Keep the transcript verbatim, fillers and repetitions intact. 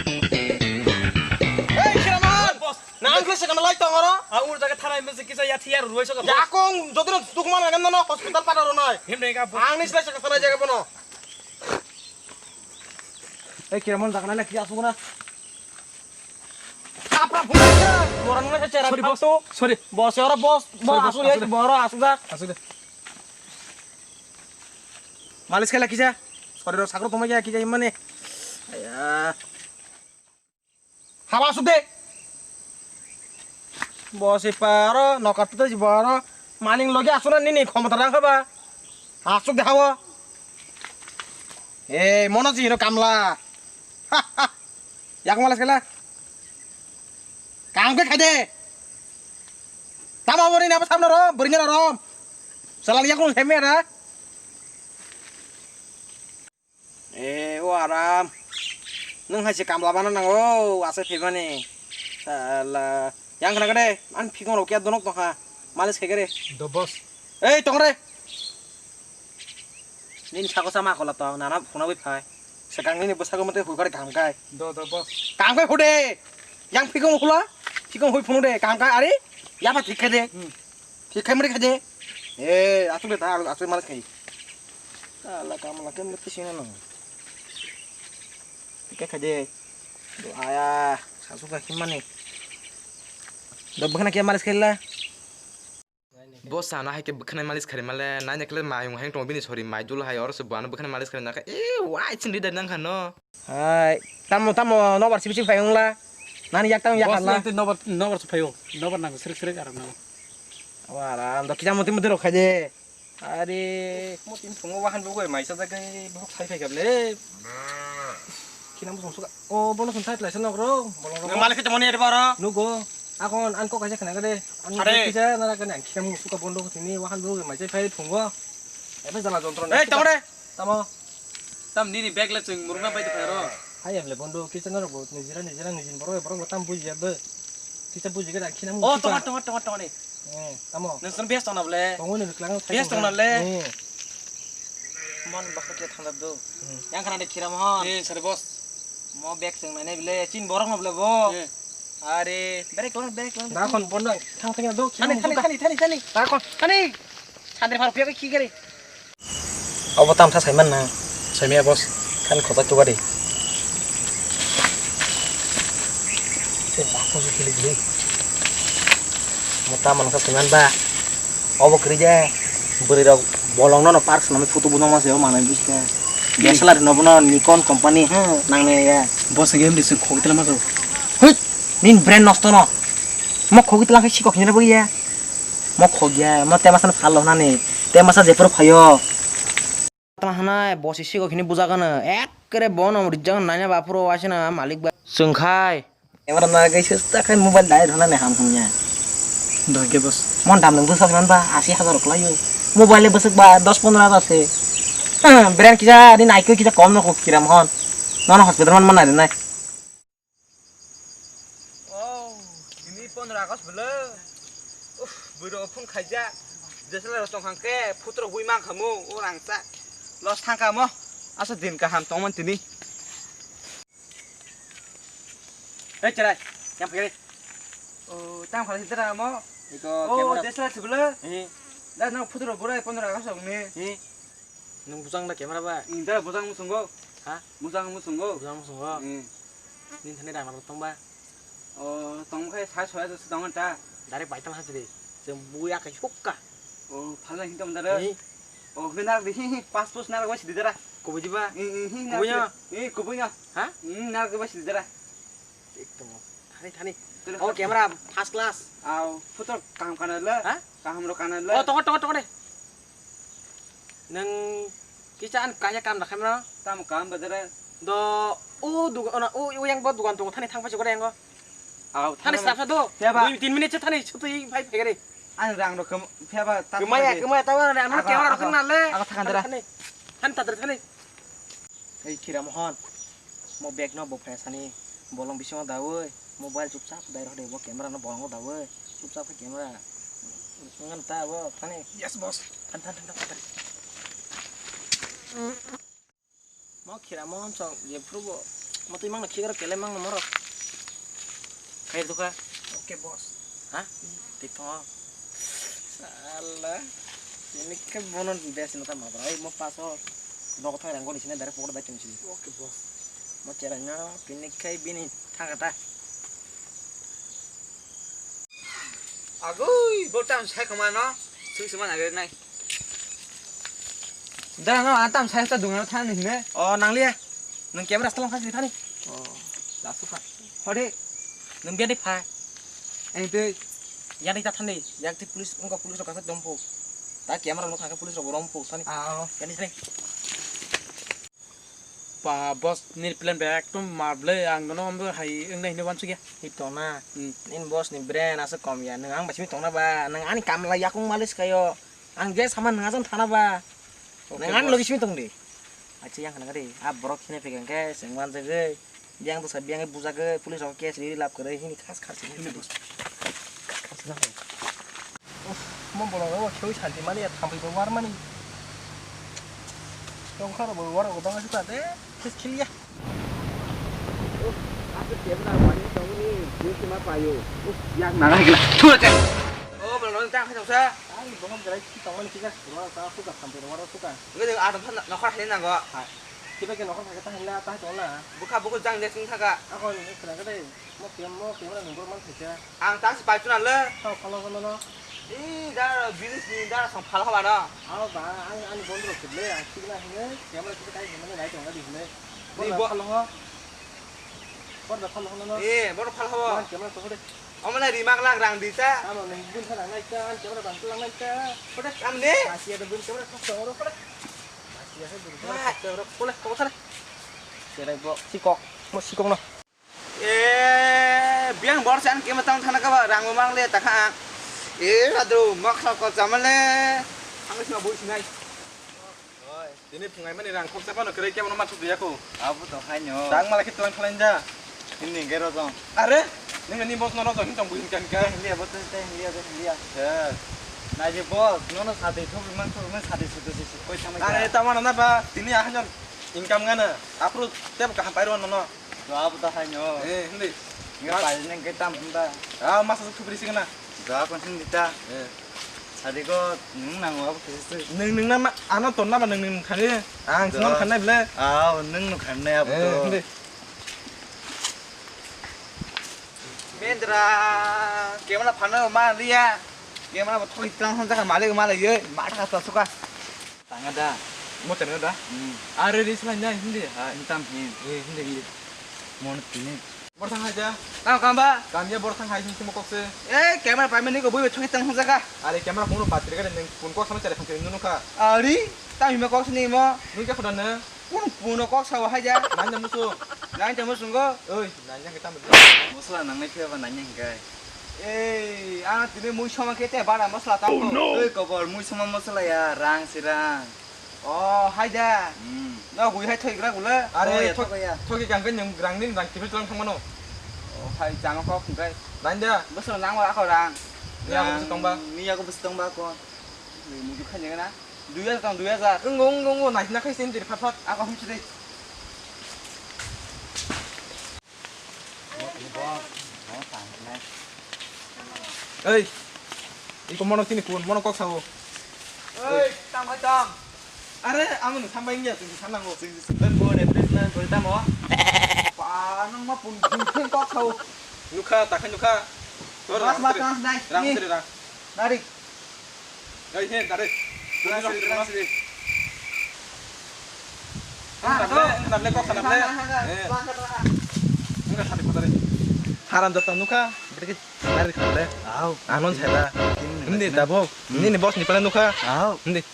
Hey, Khiraman! Boss! Nang khe sekam lai tong oro? A ur jaga tharai mese kisa ya thiyar ruwai soka, boss. Yakong jodi no dukman agam no hospital pada ro noi. Him dai ka, boss. Ang ni slai saka sana jaga bono. Hey, Khiraman, jaga na kiya asuk na. Kapra phunai kira. Moran na chera. Sorry, boss. Sorry. Boss, oro boss. Boss, sorry, boss, asu ya, asuk de. Boro asu da. Asuk de. Malis kela kisa. Sorry, ro sakro toma ya kisa mane. Aya. Haba asuk de. Boss, e paro, nokar tu ji boro. Maling logi asuna nini khomota rang haba. Asuk de hawa. E, mono ji no kamla. Yak malas kela. Kam ke khade. Tama bori na samno ro, bori na ro. Salang yak no heme ra. E, o aram. Nung hai se kamla bana nang o, ase phebani. Sala. Yang khna kade, an phikong rok ya donok tong ha. Malis khai kare. Do boss. Ei, tong re. Nini sako sama kola tong, nana phuna bai phai. Sekang nini bwsako mate hui kare kaham kai. Do, do, boss. Kaham kai phude. Yang phikong hula, phikong hui phunu de, kaham kai ari. Yaba thik khai de. Hmm. Thik khai mari khai de. Eh, asuk de ta, asuk malas khai. Ala kamla kem mati sina no. Thik khai de. Do aya, sasuk khai mani. Do bwkhana ke malas khai la. Bo sana hai khe bwkhanai malis khari male, nai nai khe mayung hang tongo bini sori mai dul hai oro se bo ano bwkhanai malis khari nakha. E wai chindi dai nang khano. Hai, tamo, tamo, nobar sibi sibi phai wngla. Nani yak tamo yak Boss hala. Nang tei nobar, nobar se phai wng. Nobar nang srek srek aram nang. Wara, ando kisa muti muti rok khai de. Are. Mo tin thungo wahan bo goi maisa jagai bo sai phai kable. Kina mo songsuka. O bono song sai plaisa nok ro. Bolong ro. Malik khe tamo ni ere baro. Nugo. Akon an ko kaisa khna gade. An Are. Kisa nara kane ang kina mo suka bondo tini wahan bo goi maisa phai thungo. Ebe jala jontro na. Ei, tamo de. Tamo. Tam nini bag le chwng murungna bai de phai ro. Hai emle bondo kisa nara bo nijira nijira nijin borok borok tam buji ya be. Kisa buji gade ang kina mo. O suka. Tongo tongo tongo tongo ni. Eh, tamo. Nang sen best tongna ble. Tongo ni klang. Best tongna le. Eh. Mon baksa khe thangda do. Hmm. Yang khana de khira mohon. Eh, sir boss. Mo bag seng nai ble chin borok no ble bo. Eh. Are, bere klon, bere klon. Da kon bon nang. Thang thang do. Thani, thani, thani, thani, thani. Da kon. Thani. Sandri phar pia ki gari. Obo tamsa saiman na. Saimaya boss. Kan khochai tuga de. O bako su kili gili. Mo tamon kha saiman ba. Obo kwrwi je, bwrwi rok bolong no, no park swnamwi photo bo nokma se o manwi buji kha. D S L R no bono Nikon company, hmm, nang nai ya. Bo se game de se khogwi tla ma. Hoi, nin brain nosto no. Mo khogwi tla khe sikok hinra bo ya. Mo khogya, mo tema san phalo nani. Tema sa jepro phayo. Tama hanai, bosi sigo khini buja gana. Ekkere bono rijak naina bapuro waisina malik ba. Chwngkhai. Camera na gai sesta khai mobile dai rona ne ham hamya. Doi ge boss. Mon dam nang bwswk man ba, asi hajar rok laio. Mobile le bwswk ba, dos pondro hajar se. Brand kisa, din I Q kisa kom no kok kiram hon. Nono hospital man mana rinai. Oh, tini pondro August bwle. Uff, bwrwi rok phone khaijak. Jesla rok tong hangke, photo rok bui mang khamu, o rangchak. Los thang kamo. Asa din kaham tongmani tini. Hei, cherai, yang phai. Oh, tang phai sitra mo. Iko, oh, camera. Jesla sibwle. Eh. Da no photo rok bwrwi pondro August rok ni. Eh. Nung bujang da camera ba? Ing da bujang musungo. Ha? Bujang musungo. Bujang musungo. Hmm. Ning thani rang rok tong ba? O, tong khai sai soya dos tong ta. Direct bai tang hasi de. Jeng buya kai hukka. O, phala hin tong dare. Hi. O, hina di hi hi pas pus nar wasi di dara. Kubu jiba? Hi hi hi. Kubu ya? Hi kubu ya? Ha? Hmm, nar wasi di dara. Ekdom. Thani thani. O camera first class. Au, photo kam kana le. Ha? Kaham ro kana le. O, tokot tokot tokot de. Nwng kisa an kaya kam da khaimano? Tamo kam ba dere? Do o dugan, o, o yang bo dugan tongo, thani thang paisa gore yango. Aw, thani thang slap sa do. Phiya ba? Dui tin minute se thani sutui phai phai gari. Ang rang rok kemo, phiya ba ta. Kemaya, kemaya ta ba, ano camera rok na le. Ako thang dara. Thani, thani ta dara thani. Ei Khira Mohan, mo bag no bo phai sani, bolong bisingo dawi, mobile chupchap dai rok de, bo camera no bolongo dawi, chupchap khe camera. Ngan ta bo thani. Yes, boss. Than, than, than, than, than. Mo Khira Mohan song, je phuru bo. Motwi mangno khikrok kelai mangno morok. Khair dukha. Oke, boss. Ha? Tik thong. Sala. Ini ke bono bes no ta mabra. Ai mo paso. Nogo thang rang goni sini direct pokot bai tong sini. Oke, boss. Mo cherai no pini khai bini thang kata. Agoi, bo tam sai khoma no. Sui sui man agoi nai. Da no, a tam sai ta dunga thang ni ne. O, nang liya. Nang camera setelah kasih tadi. Oh, langsung kha. Hode. Nang biar di phai. Eng tei. Yang di ta thani, yang di police, engko police rok kasa dompo. Ta camera rok kasa police rok rompo thani. Ah, oh. Yang di thani. Ba, boss ni plan bai ekdom marble, ang nono ambo hai wngnai hinwi wansukya. Hitona. Hmm. Nini boss ni brain asa kom ya. Nwng ang bai simi tongna ba. Nwng ani kamla yakung malis kayo. Ang je sama nwng asam thana ba. Okay, nwng ani boss. Logi simi tong di. Achi yang khana kari. A borok khine pegeng ke seng wansuk e. Biang dosa biang buja ke police rok case ri lap kare hini khas khas simi. Hini boss. Khas na. Uff, mo borok rok khewi santi mani ya thambai bo war mani. Tongkha rok bo war rok bang asuk ta de. Tes khiliya. Uff, asuk kebra mani tongni busi ma payo. Uff, yak nana hikla. Thura te. O borok rok tang kha tongsa. Ai bohom jai ki tongmani kisa sura sa suka thambai rok war suka. Ngi de adam nokhor hali nango. Hai. Kiba ke nokhor thangkhe ta hinla ta tongla. Bukha buku jang de sing thaka. Ako ni khna kade. Mo kiyam mo kiyam na nungkor man thaka. Ang ta si pai tuna le. Tao phala kono no. I da business ni da song phala haba no. Aro ba ang ani bondro kidle ang signa hinge kiyam ra kiba kai hinne nai tongla di hinne. Ni bo phala ho. Bor da phala kono no. Eh, bor phala ho. Kiyam ra to hore. Omo na rimak lak rang di ta. Amo nung bun sa nang nai ta, an kiyam ra bang tulang nai ta. Hore. Am ne. Asia da bun kiyam ra thok thok ro hore. Cherai bo sikok, mo sikok no. E, biang bor san kema tang thana kaba rang mang le takha. E, adu mak sa ko chamale. Ang sima bui sinai. Oi, tini phungai mani rang khoksa phano kwrwi kebono ma thuk ya ko. Abo to haino. Tang mala khe tulang thalang ja. Hindi hingke rojong. Are, nini ni boss no rojong hin tong bui hinka hinka. Hindi abo to hindi abo hindi. He. Nai je boss, nono sadi thuk man thuk man sadi sudu si koi thamai. Are, tamano na ba, tini ahajon income ngana. Apro tebo kaham pairo nono. To abo to haino. Eh, hindi. Nga pai neng ke tam hunda. Ah, masa thuk beri singna. To abo hindi ta. Eh. Sadi ko nung nang abo khe. Nung nung na ma, ano ton na ba nung nung khani. Ang singno khanai ble. Ah, nung nung khanai abo to. Eh, hindi. Mendra, kemana phano ma liya. Kemana bo thoi tlang hon jaga malik malik ye, ma thaka ta suka. Tanga da. Mo tanga da? Hmm. Are ri slai na hindi ha. Intam hin. Eh, hindi hindi. Mon tini. Bor thang hai ja. Kam kam ba? Kam ya bor thang hai sing simo kokse. Eh, camera pai mani ko bui thoi tlang hon jaga. Are camera kono battery ga neng phone kok sama chale phone nunu kha. Ari, tami ma kok sini mo. Nung kya khoda na? Kunu puno kok sao hai ja. Nanya musu. Nanya musu go. Oi, nanya kita musu. Mosla nangnai khe ba nanya hingkai. Ei, ang tini mui soma khe te bara mosla tang. Oh, no. Oi, kobor mui soma mosla ya, rang si rang. Oh, hai ja. Hmm. No gui hai thoi gra gula. Are, oh, ya, thok, thok ya. Thoki kang khe nyung rang ning rang kiphil tlang thang mano. Oh, hai jama kok hingkai. Nanya. Bosla nang wa ako rang. Ni ako bosla tong ba? Ni ako bosla tong ba ko. Ni muju khan jeng na. Dui hajar tong, dui hajar. Wng, wng, wng, wng, naisina khai sini diri phat phat. Ako hum sini. Ei, iko mono tini kun, mono kok sao. Ei, tam hai tam. Are, amo no sambai ngiya, tini sanango. Tini sanango, tini sanango, tamo. Pa, nang ma pun, pun kok sao. Nukha, takhai nukha. Mas, mas, mas, nai. Rang, sini rang. Nari. Ei, he, tare. Tungni rong, tungni rong. Nable, nable, kok nable. Eh. Enggak, tadi putar. Haram datang nuka, berarti tadi kau le. Au. Anon saya dah. Ini tabok. Ini nih bos nih pernah nuka. Au. Ini.